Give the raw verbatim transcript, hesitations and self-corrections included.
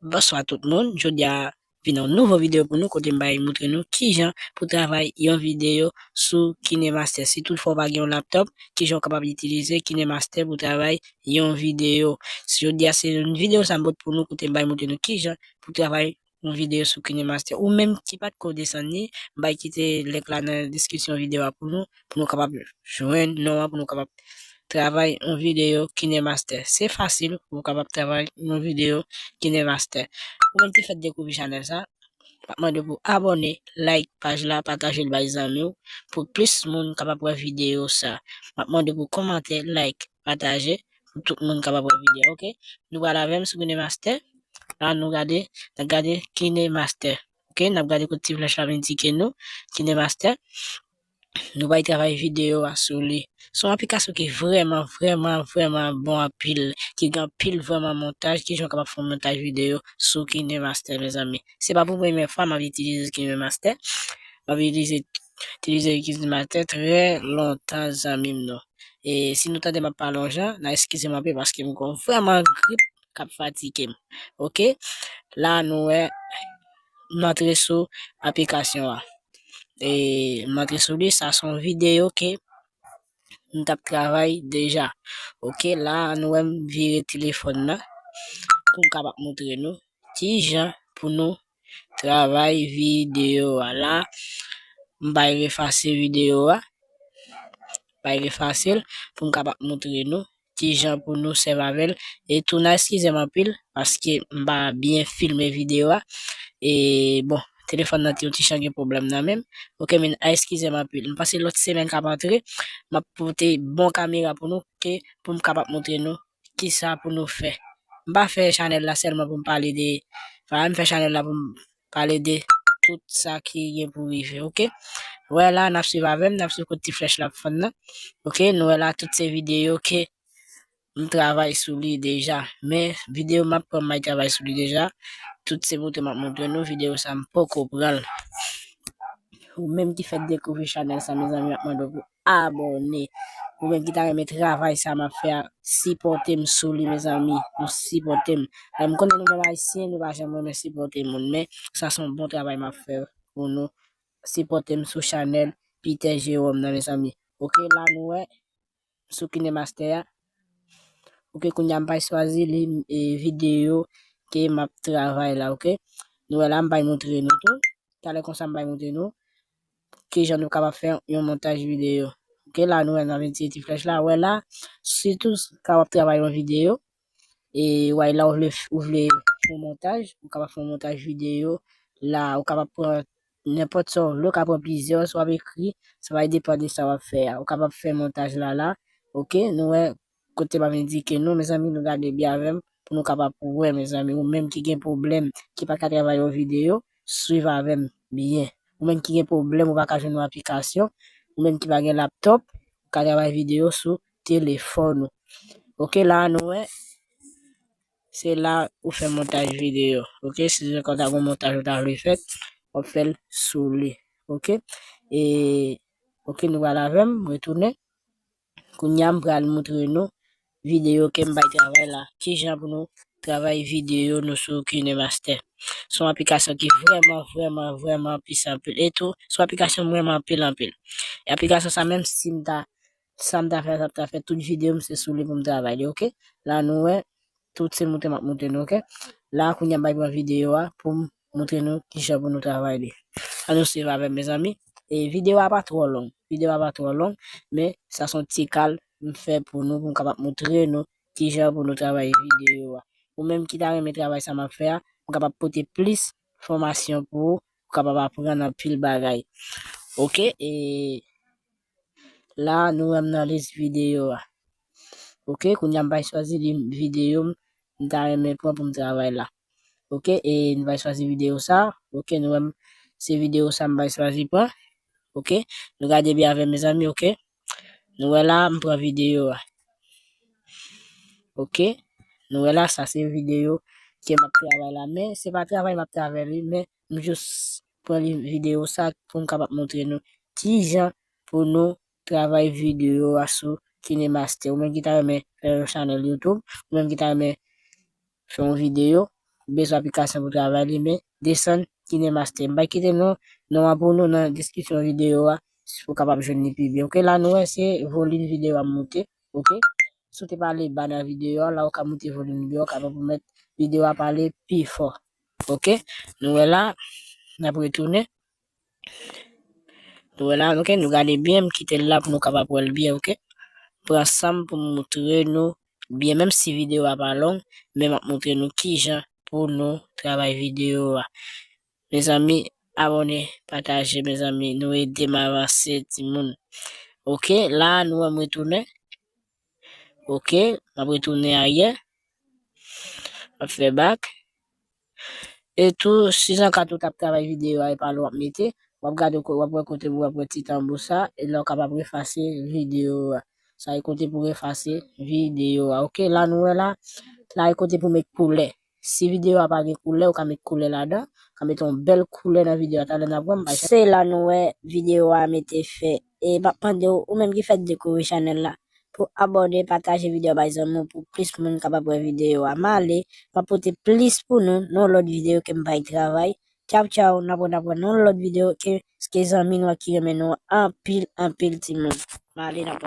Bonswa tout moun, jodi a vin yon nouvo videyo pou nou kote m bay moutre nou kijan pou travay yon videyo sou KineMaster. Si toutfwa w pa gen yon laptop, kijan w kapab itilize KineMaster pou travay yon videyo. Jodi a se yon videyo sa m pot pou nou kote m bay moutre nou kijan pou travay yon videyo sou KineMaster. Ou menm ki pa t ko desann li, m bay kite link la nan deskripsyon videyo a pou nou, pou nou kapab jwenn non an, pou nou kapab travay yon videyo KineMaster. Se fasil pou w kapab travay yon videyo KineMaster. Ou menm ki fèk dekouvri chanèl sa, m ap mande w pou abòne, like paj la, pataje l bay zanmi w, pou plis moun kapab wè videyo sa. M ap mande w pou kòmante, like, pataje, pou tout moun kapab wè videyo, oke? Nou pral avè m sou KineMaster. La nou gade, n ap gade KineMaster. Oke, n ap gade kote ti flèch la vin endike nou, KineMaster. Nou bay travay videyo a sou li. Se yon aplikasyon ki vrèman, vrèman, vrèman bon anpil, ki gen anpil vrèman montaj, kijan w kapab fè yon montaj videyo sou KineMaster, mezanmi. Se pa pou premyè fwa m ap itilize KineMaster. M ap itilize, itilize KineMaster trè lontan, zanmi m, non. E si nou tande m ap pale yon jan, n a eskize m anpil paske m gon vrèman grip k ap fatige m. Oke? La nou wè, m antre sou aplikasyon an. E m antre sou li, sa se yon videyo ke m t ap travay deja. Oke, la nou wè m vire telefòn nan pou m kapab moutre nou kijan pou nou travay videyo a. La, m bay refase videyo a. Bay refase l pou m kapab moutre nou kijan pou nou sèvi avè l. E tou n a eskize m anpil paske m pa byen filme videyo a. E bon, telefòn nan te yon ti jan gen pwoblèm nan menm. Oke, men n a eskize m anpil. M panse lòt semèn k ap antre, m ap pote bon kamera pou nou, ke pou m kapab moutre nou kisa pou nou fè. M pa fè chanèl la sèlman pou m pale de, pa m fè chanèl la pou m pale de tout sa ki gen pou rive, oke? Wè la, n ap swiv avè m, n ap swiv kote ti flèch la ap fann nan. Oke, nou wè la tout se videyo ke m travay sou li deja. Men videyo m ap pran, m bay travay sou li deja. Tout se moutre m ap moutre nou, videyo sa m poko pran l. Ou menm ki fèk dekouvri chanèl sa, mezanmi, m ap mande w pou abòne. Ou menm ki ta renmen travay sa m ap fè a, sipòte m sou li, mezanmi. Nou sipòte m. Lè m konnen nou menm ayisyen, nou pa janm renmen sipòte moun, men sa se yon bon travay m ap fè pou nou. Sipòte m sou chanèl Peter Jerome nan, mezanmi. Oke, la nou wè, sou KineMaster a. Oke, kounye a m pral chwazi li, e, videyo ke m ap travay la, oke? Nou wè la, m pral moutre nou tou. Talè konsa m pral moutre nou kijan nou kapab fè yon montaj videyo. Oke, la nou wè nan vin ti, ti flèch la, wè la, sitou ka w ap travay yon videyo, e wè la ou vle, ou vle fè yon montaj, ou kapab fè yon montaj videyo la, ou kapab pran nenpòt sa w vle, ou ka pran plizyè, sa w ap ekri, sa va depann de sa w ap fè a. Ou kapab fè montaj la la, oke, nou wè kote m ap endike nou, mezanmi, nou gade byen avè m, pou nou kapab wè, mezanmi, ou menm ki gen pwoblèm, ki pa ka travay yon videyo, swiv avè m byen. Ou menm ki gen pwoblèm, ou pa ka jwenn yon aplikasyon, ou menm ki pa gen laptop, ou ka travay videyo sou telefòn ou. Oke, la nou wè, se la ou fè montaj videyo. Oke, si se konsa gon montaj ou ta vle fè, w ap fè l sou li. Oke, e, oke, nou pral avè m, retounen. Kounye a, m pral moutre nou videyo ke m bay travay la. Kijan pou nou travay videyo nou sou KineMaster. Se yon aplikasyon ki vrèman, vrèman, vrèman pisan anpil. E tou, se yon aplikasyon m renmen anpil, anpil. E aplikasyon sa menm, si m ta, sa m ta fè, sa m ta fè tout videyo m, se sou li pou m travay li, oke? La nou wè, tout se moutre m ap moutre nou, oke? La, kounye a, m bay pran videyo a pou m moutre nou kijan pou nou travay li. Ann nou swiv avè m, mezanmi. E videyo a pa twò long. Videyo a pa twò long, men sa se yon ti kal m fè pou nou, pou m kapab moutre nou kijan pou nou travay videyo a. Ou menm ki ta renmen travay sa m ap fè a, m kapab pote plis fòmasyon pou ou, ou kapab aprann anpil bagay. Oke, e la, nou wè m nan lis videyo a. Oke, kounye a m pral chwazi li videyo m, m ta renmen pran pou m travay la. Oke, e nou pral chwazi videyo sa. Oke, nou wè m, se videyo sa m pral chwazi pran. Oke, nou gade byen avè m, mezanmi, oke. Nou wè la, m pran videyo a. Oke, nou wè la, sa se videyo ke m ap travay la. Men, se pa travay m ap travay li, men m jis pran li videyo sa pou m kapab moutre nou kijan pou nou travay videyo a sou KineMaster. Ou menm ki ta renmen fè yon chanèl YouTube, ou menm ki ta renmen fè yon videyo, bezwen aplikasyon pou travay li, men desann KineMaster. M bay kite non, non an pou nou nan deskripsyon videyo a, pou w kapab jwenn li pi byen. Ok, la nou wè se volim videyo a moute. Ok, si w te pale ba nan videyo a, la ou ka moute volim videyo a, ou kapab pèmèt videyo a pale pi fò. Ok, nou wè la, n ap retounen. Nou wè la, ok, nou gade byen, m kite l la pou nou kapab wè l byen, ok. Pran san m pou m montre nou byen, menm si videyo a pa long, men m ap montre nou kijan pou nou travay videyo a. Mezanmi, abòne, pataje, mezanmi, nou ede m avanse, timoun. Ok, la nou wè m retounen. Ok, m ap retounen aryè. M ap fè bak. E tou, si jan ka tou t ap travay videyo a, e pa lè w ap mete, w ap gade, w ap wè kote pou w ap wè ti tanbou sa, e la w kapab efase videyo a. Sa e kote pou efase videyo a. Ok, la nou wè la, la e kote pou met koulè. Si videyo a pa gen koulè, ou ka met koulè ladan, ou ka met yon bèl koulè nan videyo a. Talè n ap wè m bay. Se la nou wè videyo a mete fè. E m ap mande w, ou menm ki fèk dekouvri chanèl la, pou abòne, pataje videyo a bay zanmi w pou plis moun kapab wè videyo a. M ale, m ap pote plis pou nou nan yon lòt videyo ke m bay travay. Tchaw, tchaw, n ap wè, n ap wè nan yon lòt videyo ke, ke zanmi nou an ki renmen nou anpil, anpil timoun. M ale, n ap wè.